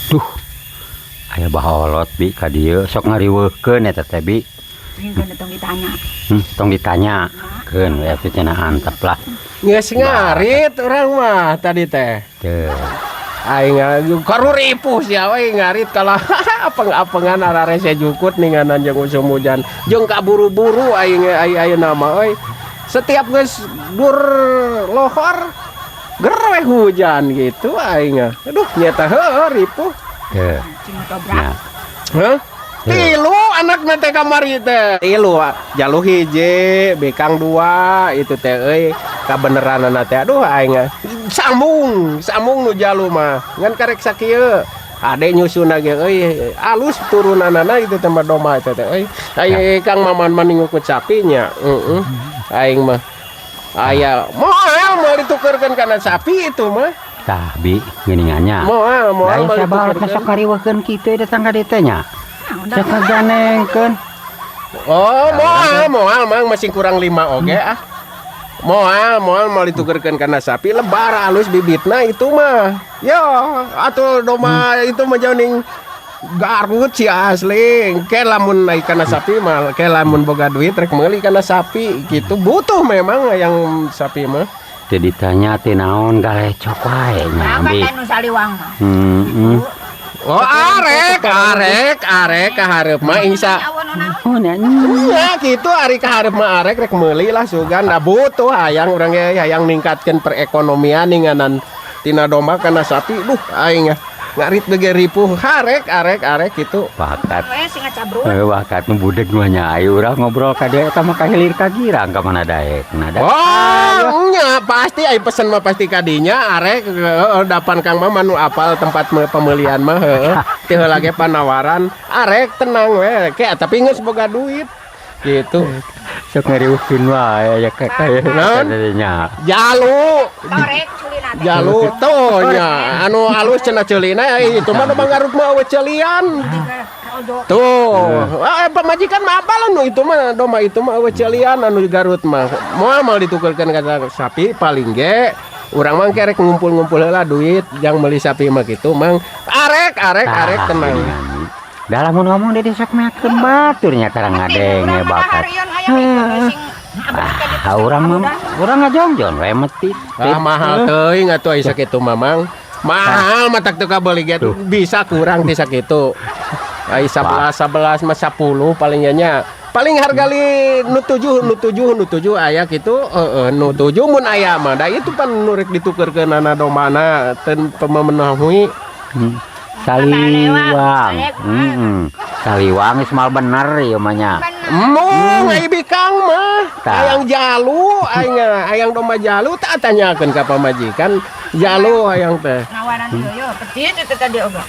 Duh. Aya baholot, Bi, ka dieu sok ngariweuhkeun eta teh, Bi. Ini tong ditanya. Tong ditanya. Keun we atuh cenah, antep lah. Geus ngarit urang mah tadi teh. Teu. Aing karuripuh sia we ngarit kalau apeng-apengan ararese jukut ninganan jeung usum hujan. Jeung kaburu-buru aing aing ayeuna mah euy. Setiap geus dur lohor ger we hujan gitu aing. Aduh, nyata heueuh ripuh. Teu. Cing tobrak. Nya. Hah? Tilu anak teh kamari teh. Tilu, jalu hiji, bekang dua itu teh euy kabeneranana teh. Aduh, aing sambung, sambung nu jalu mah. Ngan karek sakieu. Ade nyusuna ge euy alus turunanana itu teh mah domba itu teh euy. Ai Kang Maman mah ngukut sapinya. Heeh. Aing mah aya moal moal ditukerkeun kana sapi itu mah. Tah, Bi, geuningannya. Moal moal Da moal sia baholot mah sok ditukerkeun. Ngariweuhkeun kitu datang ka dieu teh nya. Sok ngaganengkeun. Oh, moal, moal, Mang, masih kurang 5 oge ah. Moal, moal mau ditukerkeun kana sapi lebar halus bibitna itu mah. Yo, atuh domba itu mah jauh ning Garut sih asli. Ke lamun naik kana sapi mah, ke lamun boga duit rek meuli kana sapi gitu. Butuh memang yang sapi mah. Teu ditanya teh naon, galecok wae nya, Apa Bi. kan nu saliwang mah? Oh, arek, arek, arek kahareup mah insya Awan naon? Oh, nya. Iya gitu, ari kahareup mah arek rek meuli lah sugan da butuh hayang urang ge hayang ningkatkeun perekonomian ninganan tina domba kana sapi. Duh, aing ngarit ge ripuh, arek arek arek gitu. Bakat. We sing ngacabrut. Eh, bakat nu budeg mah nya. Ayo urang ngobrol ka dieu eta mah ka hilir ka girang ka mana daek. Nah, da. Oh, nya pasti ai pesen mah pasti kadinya arek heeh, dapan Kang Maman nu apal tempat pembelian mah heeh. Teu heula ge panawaran arek, tenang we ke, tapi geus boga duit gitu. Sok ngariweuhkeun wae ya ka kaya Naon? nya. Jalu. Torek culina teh. Jalu tuh nya anu alus cenah ceulina, itu mah domba Garut mah euweuh ceulian. Tuh, eh, pamajikan mah apal anu itu mah domba itu mah euweuh ceulian anu di Garut mah. Moal moal ditukerkeun ka sapi, paling ge urang mah kerek ngumpul-ngumpul heula duit jang meuli sapi mah gitu, Mang. Arek arek arek, tenang. Da lamun ngomong di sok meakeun batur nya tarang ngadenge bakat. Ah, urang mah urang ngajongjon we metit. Ah, mahal teuing atuh ai sakitu mah, Mang. Mahal mah tak teu kabeuli ge bisa kurang ti sakitu. Ai 11 11 mah 10 paling nya. Paling harga li nu 7 nu 7 nu 7 aya kitu heeh, nu 7 mun aya mah. Da itu pan nu rek ditukerkeunana dombana teu memenuhi. Saliwang. Heeh. Saliwang geus mal bener ieu mah nya. Mung ai bikang mah Tah. Hayang jalu aing, hayang domba jalu tak tanyakeun ka pamajikan jalu hayang teh. Nawaran yo yo petit itu tadi oge.